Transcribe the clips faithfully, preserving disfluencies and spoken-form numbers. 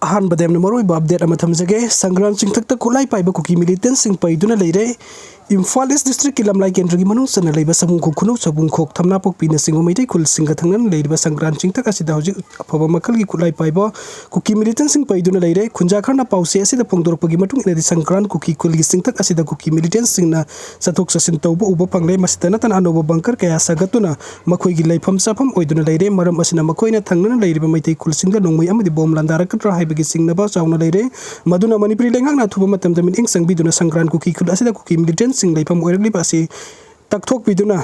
ꯑꯍꯥꯟꯕꯗ ꯌꯥꯝꯅ ꯃꯔꯨꯑꯣꯏꯕ ꯑꯞꯗꯦꯠ ꯑꯃ ꯊꯝꯖꯒꯦ꯫ ꯁꯪꯒ꯭ꯔꯥꯟ ꯆꯤꯡꯊꯛꯇ ꯈꯨꯠꯂꯥꯏ ꯄꯥꯏꯕ ꯀꯨꯀꯤ ꯃꯤꯂꯤꯇꯦꯟꯁꯤꯡ ꯄꯩꯗꯨꯅ ꯂꯩꯔꯦ꯫ ꯏꯝꯐꯥꯜ ꯏꯁ ꯗꯤꯁꯇ꯭ꯔꯤꯛꯀꯤ ꯂꯝꯂꯥꯏ ꯀꯦꯟꯗ꯭ꯔꯒꯤ ꯃꯅꯨꯡ ꯆꯟꯅ ꯂꯩꯕ ꯁꯃꯨꯈꯣꯛ, ꯈꯨꯅꯧ ꯁꯃꯨꯈꯣꯛ, ꯊꯝꯅꯥꯄꯣꯛꯄꯤꯅꯆꯤꯡꯕ ꯃꯩꯇꯩ ꯈꯨꯜꯁꯤꯡꯒ ꯊꯪꯅꯅ ꯂꯩꯔꯤꯕ ꯁꯪꯒ꯭ꯔꯥꯟ ꯆꯤꯡꯊꯛ ꯑꯁꯤꯗ ꯍꯧꯖꯤꯛ ꯑꯐꯕ ꯃꯈꯜꯒꯤ ꯈꯨꯠꯂꯥꯏ ꯄꯥꯏꯕ ꯀꯨꯀꯤ ꯃꯤꯂꯤꯇꯦꯟꯁꯤꯡ ꯄꯩꯗꯨꯅ ꯂꯩꯔꯦ꯫ ꯈꯨꯟꯖꯥ ꯈꯔꯅ ꯄꯥꯎꯆꯦ ꯑꯁꯤꯗ ꯐꯣꯡꯗꯣꯔꯛꯄꯒꯤ ꯃꯇꯨꯡ ꯏꯟꯅꯗꯤ, ꯁꯪꯒ꯭ꯔꯥꯟ ꯀꯨꯀꯤ ꯈꯨꯜꯒꯤ ꯆꯤꯡꯊꯛ ꯑꯁꯤꯗ ꯀꯨꯀꯤ ꯃꯤꯂꯤꯇꯦꯟꯁꯤꯡꯅ ꯆꯠꯊꯣꯛ ꯆꯠꯁꯤꯟ ꯇꯧꯕ ꯎꯕ ꯐꯪꯂꯦ꯫ ꯃꯁꯤꯇ ꯅꯠꯇꯅ ꯑꯅꯧꯕ ꯕꯪꯀꯔ ꯀꯌꯥ ꯁꯥꯒꯠꯇꯨꯅ ꯃꯈꯣꯏꯒꯤ ꯂꯩꯐꯝ ꯆꯥꯐꯝ ꯑꯣꯏꯗꯨꯅ ꯂꯩꯔꯦ꯫ ꯃꯔꯝ ꯑꯁꯤꯅ ꯃꯈꯣꯏꯅ ꯊꯪꯅꯅ ꯂꯩꯔꯤꯕ ꯃꯩꯇꯩ ꯈꯨꯜꯁꯤꯡꯗ ꯅꯣꯡꯃꯩ ꯑꯃꯗꯤ ꯕꯣꯝ ꯂꯥꯟꯗꯥꯔꯛꯀꯗ꯭ꯔꯥ ꯍꯥꯏꯕꯒꯤ ꯆꯤꯡꯅꯕ ꯆꯥꯎꯅ ꯂꯩꯔꯦ꯫ ꯃꯗꯨꯅ ꯃꯅꯤꯄꯨꯔꯤ ꯂꯩꯉꯥꯛꯅ ꯑꯊꯨꯕ ꯃꯇꯝꯗ ꯃꯤꯠꯌꯦꯡ ꯆꯪꯕꯤꯗꯨꯅ ꯁꯪꯒ꯭ꯔꯥꯟ ꯀꯨꯀꯤ ꯈꯨꯜ ꯑꯁꯤꯗ ꯀꯨꯀꯤ ꯃꯤꯂꯤꯇꯦꯟꯁꯤꯡ ꯂꯩꯐꯝ ꯑꯣꯏꯔꯛꯂꯤꯕ ꯑꯁꯤ ꯇꯛꯊꯣꯛꯄꯤꯗꯨꯅ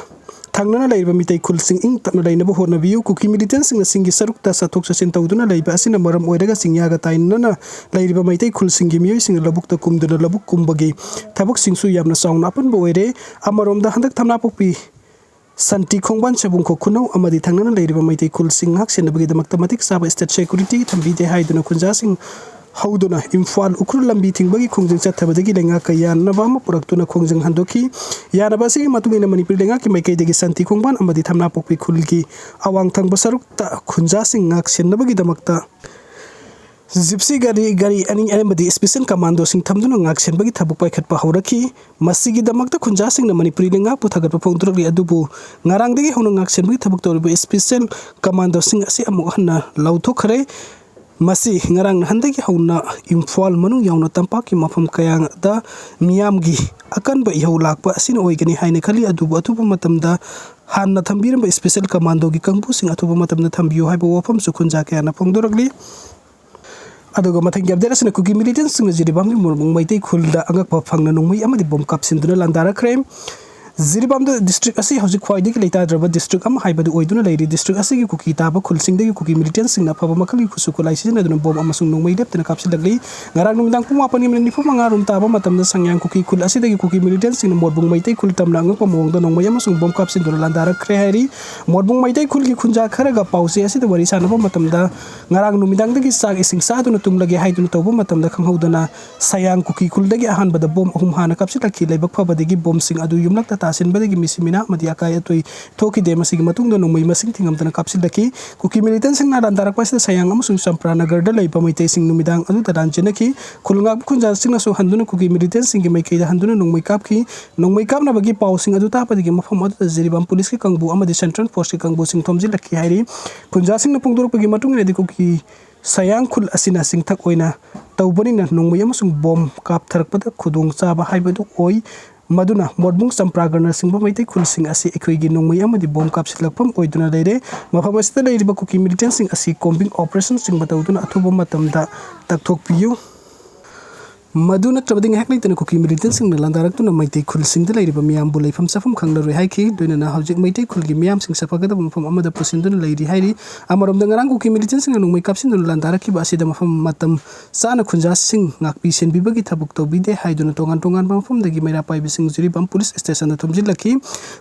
ꯊꯪꯅꯅ ꯂꯩꯔꯤꯕ ꯃꯤꯇꯩ ꯈꯨꯜꯁꯤꯡ ꯏꯪ ꯇꯞꯅ ꯂꯩꯅꯕ ꯍꯣꯠꯅꯕꯤꯌꯨ꯫ ꯀꯨꯀꯤ ꯃꯤꯂꯤꯇꯦꯟꯁꯤꯡꯅ ꯆꯤꯡꯒꯤ ꯁꯔꯨꯛꯇ ꯆꯠꯊꯣꯛ ꯆꯠꯁꯤꯟ ꯇꯧꯗꯨꯅ ꯂꯩꯕ ꯑꯁꯤꯅ ꯃꯔꯝ ꯑꯣꯏꯔꯒ ꯆꯤꯡꯌꯥꯒ ꯇꯥꯏꯅꯅ ꯂꯩꯔꯤꯕ ꯃꯩꯇꯩ ꯈꯨꯜꯁꯤꯡꯒꯤ ꯃꯤꯑꯣꯏꯁꯤꯡꯅ ꯂꯧꯕꯨꯛꯇ ꯀꯨꯝꯗꯨꯅ ꯂꯧꯕꯨꯛ ꯀꯨꯝꯕꯒꯤ ꯊꯕꯛꯁꯤꯡꯁꯨ ꯌꯥꯝꯅ ꯆꯥꯎꯅ ꯑꯄꯟꯕ ꯑꯣꯏꯔꯦ꯫ ꯑꯃꯔꯣꯝꯗ ꯍꯟꯗꯛ ꯊꯝꯅꯥꯄꯣꯛꯄꯤ ꯁꯟꯇꯤ ꯈꯣꯡꯕꯥꯟ ꯁꯦꯕꯨꯡꯈꯣꯛ ꯈꯨꯅꯧ ꯑꯃꯗꯤ ꯊꯪꯅꯅ ꯂꯩꯔꯤꯕ ꯃꯩꯇꯩ ꯈꯨꯜꯁꯤꯡ ꯉꯥꯛ ꯁꯦꯟꯅꯕꯒꯤꯗꯃꯛꯇ ꯃꯇꯤꯛ ꯆꯥꯕ state security ꯊꯝꯕꯤꯗꯦ ꯍꯥꯏꯗꯨꯅ ꯈꯨꯟꯖꯥꯁꯤꯡ ꯍꯧꯗꯨꯅ ꯏꯝꯐꯥꯜ ꯎꯈ꯭ꯔꯨꯜ ꯂꯝꯕꯤ ꯊꯤꯡꯕꯒꯤ ꯈꯣꯡꯖꯪ ꯆꯠꯊꯕꯗꯒꯤ ꯂꯩꯉꯥꯛꯀ ꯌꯥꯅꯕ ꯑꯃ ꯄꯨꯔꯛꯇꯨꯅ ꯈꯣꯡꯖꯪ ꯍꯟꯗꯣꯛꯈꯤ꯫ ꯌꯥꯅꯕ ꯑꯁꯤꯒꯤ ꯃꯇꯨꯡ ꯏꯟꯅ ꯃꯅꯤꯄꯨꯔ ꯂꯩꯉꯥꯛꯀꯤ ꯃꯥꯏꯀꯩꯗꯒꯤ ꯁꯟꯇꯤ ꯈꯣꯡꯕꯥꯟ ꯑꯃꯗꯤ ꯊꯝꯅꯥꯄꯣꯛꯄꯤ ꯈꯨꯜꯒꯤ ꯑꯋꯥꯡ ꯊꯪꯕ ꯁꯔꯨꯛꯇ ꯈꯨꯟꯖꯥꯁꯤꯡ ꯉꯥꯛ ꯁꯦꯟꯅꯕꯒꯤꯗꯃꯛꯇ ꯖꯤꯞꯁꯤ ꯒꯥꯔꯤ, ꯒꯥꯔꯤ ꯑꯅꯤ ꯑꯃꯗꯤ special commandoꯁꯤꯡ ꯊꯝꯗꯨꯅ ꯉꯥꯛ ꯁꯦꯟꯕꯒꯤ ꯊꯕꯛ ꯄꯥꯏꯈꯠꯄ ꯍꯧꯔꯛꯈꯤ꯫ ꯃꯁꯤꯒꯤꯗꯃꯛꯇ ꯈꯨꯟꯖꯥꯁꯤꯡꯅ ꯃꯅꯤꯄꯨꯔꯤ ꯂꯩꯉꯥꯛꯄꯨ ꯊꯥꯒꯠꯄ ꯐꯣꯡꯗꯣꯔꯛꯂꯤ, ꯑꯗꯨꯕꯨ ꯉꯔꯥꯡꯗꯒꯤ ꯍꯧꯅ ꯉꯥꯛ ꯁꯦꯟꯕꯒꯤ ꯊꯕꯛ ꯇꯧꯔꯤꯕ special commandoꯁꯤꯡ ꯑꯁꯤ ꯑꯃꯨꯛ ꯍꯟꯅ ꯂꯧꯊꯣꯛꯈ꯭ꯔꯦ꯫ ꯃꯁꯤ ꯉꯔꯥꯡ ꯅꯍꯥꯟꯗꯒꯤ ꯍꯧꯅ ꯏꯝꯐꯥꯜ ꯃꯅꯨꯡ ꯌꯥꯎꯅ ꯇꯝꯄꯥꯛꯀꯤ ꯃꯐꯝ ꯀꯌꯥꯗ ꯃꯤꯌꯥꯝꯒꯤ ꯑꯀꯟꯕ ꯏꯍꯧ ꯂꯥꯛꯄ ꯑꯁꯤꯅ ꯑꯣꯏꯒꯅꯤ ꯍꯥꯏꯅ ꯈꯜꯂꯤ, ꯑꯗꯨꯕꯨ ꯑꯊꯨꯕ ꯃꯇꯝꯗ ꯍꯥꯟꯅ ꯊꯝꯕꯤꯔꯝꯕ special commandoꯒꯤ ꯀꯥꯡꯕꯨꯁꯤꯡ ꯑꯊꯨꯕ ꯃꯇꯝꯗ ꯊꯝꯕꯤꯌꯨ ꯍꯥꯏꯕ ꯋꯥꯐꯝꯁꯨ ꯈꯨꯟꯖꯥ ꯀꯌꯥꯅ ꯐꯣꯡꯗꯣꯔꯛꯂꯤ꯫ ꯑꯗꯨꯒ ꯃꯊꯪꯒꯤ update ꯑꯁꯤꯅ ꯀꯨꯀꯤ ꯃꯤꯂꯤꯇꯦꯟꯁꯤꯡꯅ ꯖꯤꯔꯤꯕꯥꯝꯒꯤ ꯃꯣꯔꯕꯨꯡ ꯃꯩꯇꯩ ꯈꯨꯜꯗ ꯑꯉꯛꯄ ꯐꯪꯅ ꯅꯣꯡꯃꯩ ꯑꯃꯗꯤ ꯕꯣꯝ ꯀꯥꯞꯁꯤꯟꯗꯨꯅ ꯂꯥꯟꯗꯥꯔꯛꯈ꯭ꯔꯦ꯫ ꯖꯤꯔꯤꯕꯥꯝꯗ district ꯑꯁꯤ ꯍꯧꯖꯤꯛ ꯈ꯭ꯋꯥꯏꯗꯒꯤ ꯂꯩꯇꯥꯗ꯭ꯔꯕ district ꯑꯃ ꯍꯥꯏꯕꯗꯨ ꯑꯣꯏꯗꯨꯅ ꯂꯩꯔꯤ꯫ District ꯑꯁꯤꯒꯤ ꯀꯨꯀꯤ ꯇꯥꯕ ꯈꯨꯜꯁꯤꯡꯗꯒꯤ ꯀꯨꯀꯤ ꯃꯤꯂꯤꯇꯦꯟꯁꯤꯡꯅ ꯑꯐꯕ ꯃꯈꯜꯒꯤ ꯈꯨꯠꯁꯨ ꯈꯨꯠꯂꯥꯏ ꯁꯤꯖꯤꯟꯅꯗꯨꯅ ꯕꯣꯝ ꯑꯃꯁꯨꯡ ꯅꯣꯡꯃꯩ ꯂꯦꯞꯇꯅ ꯀꯥꯞꯁꯤꯜꯂꯛꯂꯤ꯫ ꯉꯔꯥꯡ ꯅꯨꯃꯤꯗꯥꯡ ꯄꯨꯡ ꯃꯥꯄꯟꯒꯤ ꯃꯤꯅꯤꯠ ꯅꯤꯐꯨ ꯃꯉꯥ ꯔꯣꯝ ꯇꯥꯕ ꯃꯇꯝꯗ ꯁꯪꯌꯥꯡ ꯀꯨꯀꯤ ꯈꯨꯜ ꯑꯁꯤꯗꯒꯤ ꯀꯨꯀꯤ ꯃꯤꯂꯤꯇꯦꯟꯁꯤꯡꯅ ꯃꯣꯔꯕꯨꯡ ꯃꯩꯇꯩ ꯈꯨꯜ ꯇꯝꯅ ꯑꯉꯛꯄ ꯃꯑꯣꯡꯗ ꯅꯣꯡꯃꯩ ꯑꯃꯁꯨꯡ ꯕꯣꯝ ꯀꯥꯞꯁꯤꯟꯗꯨꯅ ꯂꯥꯟꯗꯥꯔꯛꯈ꯭ꯔꯦ ꯍꯥꯏꯔꯤ꯫ ꯃꯣꯔꯕꯨꯡ ꯃꯩꯇꯩ ꯈꯨꯜꯒꯤ ꯈꯨꯟꯖꯥ ꯈꯔꯒ ꯄꯥꯎꯆꯦ ꯑꯁꯤꯗ ꯋꯥꯔꯤ ꯁꯥꯟꯅꯕ ꯃꯇꯝꯗ, ꯉꯔꯥꯡ ꯅꯨꯃꯤꯗꯥꯡꯗꯒꯤ ꯆꯥꯛ ꯏꯁꯤꯡ ꯆꯥꯗꯨꯅ ꯇꯨꯝꯂꯒꯦ ꯍꯥꯏꯗꯨꯅ ꯇꯧꯕ ꯃꯇꯝꯗ ꯈꯪꯍꯧꯗꯅ ꯁꯌꯥꯡ ꯀꯨꯀꯤ ꯈꯨꯜꯗꯒꯤ ꯑꯍꯥꯟꯕꯗ ꯕꯣꯝ ꯑꯍꯨꯝ ꯍꯥꯟꯅ ꯀꯥꯞꯁꯤꯜꯂꯛꯈꯤ꯫ ꯂꯥꯏꯕꯛ ꯐꯕꯗꯒꯤ ꯕꯣꯝꯁꯤꯡ ꯑꯗꯨ ꯌꯨꯝꯂꯛꯇ ꯇꯥꯁꯤꯟꯕꯗꯒꯤ ꯃꯤꯁꯤ ꯃꯤꯅꯥ ꯑꯃꯗꯤ ꯑꯀꯥꯏ ꯑꯇꯣꯏ ꯊꯣꯛꯈꯤꯗꯦ꯫ ꯃꯁꯤꯒꯤ ꯃꯇꯨꯡꯗ ꯅꯣꯡꯃꯩ ꯃꯁꯤꯡ ꯊꯤꯉꯝꯗꯅ ꯀꯥꯞꯁꯤꯜꯂꯛꯈꯤ꯫ ꯀꯨꯀꯤ ꯃꯤꯂꯤꯇꯦꯟꯁꯤꯡꯅ ꯂꯥꯟꯗꯥꯔꯛꯄ ꯑꯁꯤꯗ ꯁꯌꯥꯡ ꯑꯃꯁꯨꯡ ꯆꯝꯄ꯭ꯔꯥꯅꯒꯔꯗ ꯂꯩꯕ ꯃꯩꯇꯩꯁꯤꯡ ꯅꯨꯃꯤꯗꯥꯡ ꯑꯗꯨꯗ ꯂꯥꯟꯖꯦꯟꯅꯈꯤ꯫ ꯈꯨꯜ ꯉꯥꯛꯄ ꯈꯨꯟꯖꯥꯁꯤꯡꯅꯁꯨ ꯍꯟꯗꯨꯅ ꯀꯨꯀꯤ ꯃꯤꯂꯤꯇꯦꯟꯁꯤꯡꯒꯤ ꯃꯥꯏꯀꯩꯗ ꯍꯟꯗꯨꯅ ꯅꯣꯡꯃꯩ ꯀꯥꯞꯈꯤ꯫ ꯅꯣꯡꯃꯩ ꯀꯥꯞꯅꯕꯒꯤ ꯄꯥꯎꯁꯤꯡ ꯑꯗꯨ ꯇꯥꯕꯗꯒꯤ ꯃꯐꯝ ꯑꯗꯨꯗ ꯖꯤꯔꯤꯕꯥꯝ ꯄꯨꯂꯤꯁꯀꯤ ꯀꯥꯡꯕꯨ ꯑꯃꯗꯤ ꯁꯦꯟꯇ꯭ꯔꯦꯜ ꯐꯣꯔꯁꯀꯤ ꯀꯥꯡꯕꯨꯁꯤꯡ ꯊꯣꯝꯖꯤꯜꯂꯛꯈꯤ ꯍꯥꯏꯔꯤ꯫ ꯈꯨꯟꯖꯥꯁꯤꯡꯅ ꯐꯣꯡꯗꯣꯔꯛꯄꯒꯤ ꯃꯇꯨꯡ ꯏꯟꯅꯗꯤ ꯀꯨꯀꯤ ꯁꯌꯥꯡ ꯈꯨꯜ ꯑꯁꯤꯅ ꯆꯤꯡꯊꯛ ꯑꯣꯏꯅ ꯇꯧꯕꯅꯤꯅ ꯅꯣꯡꯃꯩ ꯑꯃꯁꯨꯡ ꯕꯣꯝ ꯀꯥꯞꯊꯔꯛꯄꯗ ꯈꯨꯗꯣꯡꯆꯥꯕ ꯍꯥꯏꯕꯗꯨ ꯑꯣꯏ꯫ ꯃꯗꯨꯅ ꯃꯣꯠꯕꯨꯡ ꯆꯝꯄ꯭ꯔꯥꯒꯔꯅꯆꯤꯡꯕ ꯃꯩꯇꯩ ꯈꯨꯜꯁꯤꯡ ꯑꯁꯤ ꯑꯩꯈꯣꯏꯒꯤ ꯅꯣꯡꯃꯩ ꯑꯃꯗꯤ ꯕꯣꯝ ꯀꯥꯞꯁꯤꯜꯂꯛꯐꯝ ꯑꯣꯏꯗꯨꯅ ꯂꯩꯔꯦ꯫ ꯃꯐꯝ ꯑꯁꯤꯗ ꯂꯩꯔꯤꯕ ꯀꯨꯀꯤ ꯃꯤꯂꯤꯇꯦꯟꯁꯤꯡ ꯑꯁꯤ ꯀꯣꯝꯕꯤꯡ ꯑꯣꯄꯔꯦꯁꯟꯁꯤꯡ ꯇꯧꯗꯨꯅ ꯑꯊꯨꯕ ꯃꯇꯝꯗ ꯇꯛꯊꯣꯛꯄꯤꯌꯨ꯫ ꯃꯗꯨ ꯅꯠꯇ꯭ꯔꯕꯗꯤ ꯉꯥꯏꯍꯥꯛ ꯂꯩꯇꯅ ꯀꯨꯀꯤ ꯃꯤꯂꯤꯇꯦꯟꯁꯤꯡꯅ ꯂꯥꯟꯗꯥꯔꯛꯇꯨꯅ ꯃꯩꯇꯩ ꯈꯨꯜꯁꯤꯡꯗ ꯂꯩꯔꯤꯕ ꯃꯤꯌꯥꯝꯕꯨ ꯂꯩꯐꯝ ꯆꯥꯐꯝ ꯈꯪꯂꯔꯣꯏ ꯍꯥꯏꯈꯤ꯫ ꯂꯣꯏꯅꯅ ꯍꯧꯖꯤꯛ ꯃꯩꯇꯩ ꯈꯨꯜꯒꯤ ꯃꯤꯌꯥꯝꯁꯤꯡ ꯆꯠꯐꯒꯗꯕ ꯃꯐꯝ ꯑꯃꯗ ꯄꯨꯁꯤꯟꯗꯨꯅ ꯂꯩꯔꯤ ꯍꯥꯏꯔꯤ꯫ ꯑꯃꯔꯣꯝꯗ ꯉꯔꯥꯡ ꯀꯨꯀꯤ ꯃꯤꯂꯤꯇꯦꯟꯁꯤꯡꯅ ꯅꯣꯡꯃꯩ ꯀꯥꯞꯁꯤꯟꯗꯨꯅ ꯂꯥꯟꯗꯥꯔꯛꯈꯤꯕ ꯑꯁꯤꯗ ꯃꯐꯝ ꯃꯇꯝ ꯆꯥꯅ ꯈꯨꯟꯖꯥꯁꯤꯡ ꯉꯥꯛꯄꯤ ꯁꯦꯟꯕꯤꯕꯒꯤ ꯊꯕꯛ ꯇꯧꯕꯤꯗꯦ ꯍꯥꯏꯗꯨꯅ ꯇꯣꯉꯥꯟ ꯇꯣꯉꯥꯟꯕ ꯃꯐꯝꯗꯒꯤ ꯃꯩꯔꯥ ꯄꯥꯏꯕꯁꯤꯡ ꯖꯤꯔꯤꯕꯥꯝ ꯄꯨꯂꯤꯁ ꯁ꯭ꯇꯦꯁꯟꯗ ꯊꯣꯝꯖꯤꯜꯂꯛꯈꯤ꯫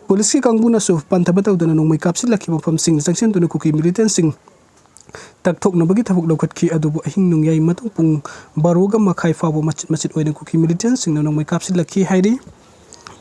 ꯄꯨꯂꯤꯁꯀꯤ ꯀꯥꯡꯕꯨꯅꯁꯨ ꯄꯟꯊꯕ ꯇꯧꯗꯅ ꯅꯣꯡꯃꯩ ꯀꯥꯞꯁꯤꯜꯂꯛꯈꯤꯕ ꯃꯐꯝꯁꯤꯡ ꯆꯪꯁꯤꯟꯗꯨꯅ ꯀꯨꯀꯤ ꯃꯤꯂꯤꯇꯦꯟꯁꯤꯡ ꯇꯛꯊꯣꯛꯅꯕꯒꯤ ꯊꯕꯛ ꯂꯧꯈꯠꯈꯤ꯫ ꯑꯗꯨꯕꯨ ꯑꯍꯤꯡ ꯅꯣꯡꯌꯥꯏ ꯃꯇꯨꯡ ꯄꯨꯡ ꯕꯥꯔꯣꯒ ꯃꯈꯥꯏ ꯐꯥꯎꯕ ꯃꯆꯤꯠ ꯃꯆꯤꯠ ꯑꯣꯏꯅ ꯀꯨꯀꯤ ꯃꯤꯂꯤꯇꯦꯟꯁꯤꯡꯅ ꯅꯣꯡꯃꯩ ꯀꯥꯞꯁꯤꯜꯂꯛꯈꯤ ꯍꯥꯏꯔꯤ꯫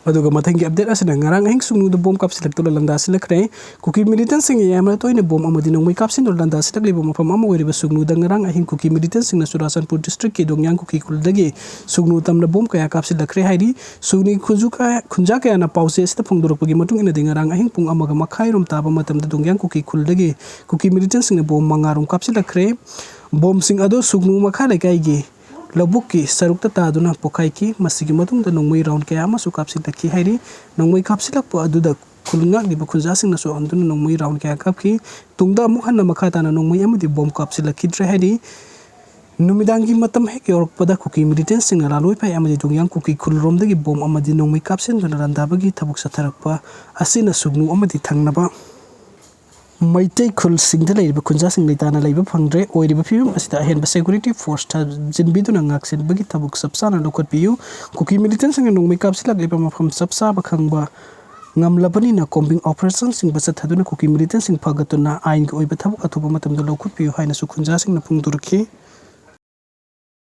ꯑꯗꯨꯒ ꯃꯊꯪꯒꯤ ꯑꯞꯗꯦꯠ ꯑꯁꯤꯅ ꯉꯔꯥꯡ ꯑꯍꯤꯡ ꯁꯨꯡꯅꯨꯗ ꯕꯣꯝ ꯀꯥꯞꯁꯤꯜꯂꯛꯇꯨꯅ ꯂꯥꯟꯗꯥꯁꯤꯜꯂꯛꯈ꯭ꯔꯦ꯫ ꯀꯨꯀꯤ ꯃꯤꯂꯤꯇꯦꯟꯁꯤꯡꯅ ꯌꯥꯝꯅ ꯇꯣꯏꯅ ꯕꯣꯝ ꯑꯃꯗꯤ ꯅꯣꯡꯃꯩ ꯀꯥꯞꯁꯤꯟꯗꯨꯅ ꯂꯥꯟꯗꯥꯁꯤꯜꯂꯛꯂꯤꯕ ꯃꯐꯝ ꯑꯃ ꯑꯣꯏꯔꯤꯕ ꯁꯨꯡꯅꯨꯗ ꯉꯔꯥꯡ ꯑꯍꯤꯡ ꯀꯨꯀꯤ ꯃꯤꯂꯤꯇꯦꯟꯁꯤꯡꯅ ꯆꯨꯔꯥꯆꯥꯟꯄꯨꯔ ꯗꯤꯁꯇ꯭ꯔꯤꯛꯀꯤ ꯗꯣꯡꯌꯥꯡ ꯀꯨꯀꯤ ꯈꯨꯜꯗꯒꯤ ꯁꯨꯡꯅꯨ ꯇꯝꯅ ꯕꯣꯝ ꯀꯌꯥ ꯀꯥꯞꯁꯤꯜꯂꯛꯈ꯭ꯔꯦ ꯍꯥꯏꯔꯤ꯫ ꯁꯨꯡꯅꯨ ꯈꯨꯟꯖꯨ ꯀꯌꯥ-, ꯈꯨꯟꯖꯥ ꯀꯌꯥꯅ ꯄꯥꯎꯆꯦ ꯑꯁꯤꯗ ꯐꯣꯡꯗꯣꯔꯛꯄꯒꯤ ꯃꯇꯨꯡ ꯏꯟꯅꯗꯤ ꯉꯔꯥꯡ ꯑꯍꯤꯡ ꯄꯨꯡ ꯑꯃꯒ ꯃꯈꯥꯏꯔꯣꯝ ꯇꯥꯕ ꯃꯇꯝꯗ ꯗꯣꯡꯌꯥꯡ ꯀꯨꯀꯤ ꯈꯨꯜꯗꯒꯤ ꯀꯨꯀꯤ ꯃꯤꯂꯤꯇꯦꯟꯁꯤꯡꯅ ꯕꯣꯝ ꯃꯉꯥꯔꯣꯝ ꯀꯥꯞꯁꯤꯜꯂꯛꯈ꯭ꯔꯦ꯫ ꯕꯣꯝꯁꯤꯡ ꯑꯗꯨ ꯁꯨꯡꯅꯨ ꯃꯈꯥ ꯂꯩꯀꯥꯏꯒꯤ ꯂꯧꯕꯨꯛꯀꯤ ꯁꯔꯨꯛꯇ ꯇꯥꯗꯨꯅ ꯄꯣꯈꯥꯏꯈꯤ꯫ ꯃꯁꯤꯒꯤ ꯃꯇꯨꯡꯗ ꯅꯣꯡꯃꯩ ꯔꯥꯎꯟ ꯀꯌꯥ ꯑꯃꯁꯨ ꯀꯥꯞꯁꯤꯜꯂꯛꯈꯤ ꯍꯥꯏꯔꯤ꯫ ꯅꯣꯡꯃꯩ ꯀꯥꯞꯁꯤꯜꯂꯛꯄ ꯑꯗꯨꯗ ꯈꯨꯜ ꯉꯥꯛꯂꯤꯕ ꯈꯨꯟꯖꯥꯁꯤꯡꯅꯁꯨ ꯍꯟꯗꯨꯅ ꯅꯣꯡꯃꯩ ꯔꯥꯎꯟ ꯀꯌꯥ ꯀꯥꯞꯈꯤ꯫ ꯇꯨꯡꯗ ꯑꯃꯨꯛ ꯍꯟꯅ ꯃꯈꯥ ꯇꯥꯅ ꯅꯣꯡꯃꯩ ꯑꯃꯗꯤ ꯕꯣꯝ ꯀꯥꯞꯁꯤꯜꯂꯛꯈꯤꯗ꯭ꯔꯦ ꯍꯥꯏꯔꯤ꯫ ꯅꯨꯃꯤꯗꯥꯡꯒꯤ ꯃꯇꯝ ꯍꯦꯛ ꯌꯧꯔꯛꯄꯗ ꯀꯨꯀꯤ ꯃꯤꯂꯤꯇꯦꯟꯁꯤꯡꯅ ꯂꯥꯂꯣꯏꯐꯥꯏ ꯑꯃꯗꯤ ꯗꯣꯡꯌꯥꯡ ꯀꯨꯀꯤ ꯈꯨꯜꯔꯣꯝꯗꯒꯤ ꯕꯣꯝ ꯑꯃꯗꯤ ꯅꯣꯡꯃꯩ ꯀꯥꯞꯁꯤꯟꯗꯨꯅ ꯂꯥꯟꯗꯥꯕꯒꯤ ꯊꯕꯛ ꯆꯠꯊꯔꯛꯄ ꯑꯁꯤꯅ ꯁꯨꯡꯅꯨ ꯑꯃꯗꯤ ꯊꯪꯅꯕ ꯃꯩꯇꯩ ꯈꯨꯜꯁꯤꯡꯗ ꯂꯩꯔꯤꯕ ꯈꯨꯟꯖꯥꯁꯤꯡ ꯂꯩꯇꯥꯅ ꯂꯩꯕ ꯐꯪꯗ꯭ꯔꯦ꯫ ꯑꯣꯏꯔꯤꯕ ꯐꯤꯕꯝ ꯑꯁꯤꯗ ꯑꯍꯦꯟꯕ ꯁꯦꯀ꯭ꯌꯨꯔꯤꯇꯤ ꯐꯣꯔꯁ ꯊꯥꯖꯤꯟꯕꯤꯗꯨꯅ ꯉꯥꯛꯁꯦꯟꯕꯒꯤ ꯊꯕꯛ ꯆꯞ ꯆꯥꯅ ꯂꯧꯈꯠꯄꯤꯌꯨ꯫ ꯀꯨꯀꯤ ꯃꯤꯂꯤꯇꯦꯟꯁꯤꯡꯅ ꯅꯣꯡꯃꯩ ꯀꯥꯞꯁꯤꯜꯂꯛꯂꯤꯕ ꯃꯐꯝ ꯆꯞ ꯆꯥꯕ ꯈꯪꯕ ꯉꯝꯂꯕꯅꯤꯅ ꯀꯣꯝꯕꯤꯡ ꯑꯣꯄꯔꯦꯁꯟꯁꯤꯡꯕ ꯆꯠꯊꯗꯨꯅ ꯀꯨꯀꯤ ꯃꯤꯂꯤꯇꯦꯟꯁꯤꯡ ꯐꯒꯠꯇꯨꯅ ꯑꯥꯏꯟꯒꯤ ꯑꯣꯏꯕ ꯊꯕꯛ ꯑꯊꯨꯕ ꯃꯇꯝꯗ ꯂꯧꯈꯠꯄꯤꯌꯨ ꯍꯥꯏꯅꯁꯨ ꯈꯨꯟꯖꯥꯁꯤꯡꯅ ꯐꯣꯡꯗꯣꯔꯛꯈꯤ꯫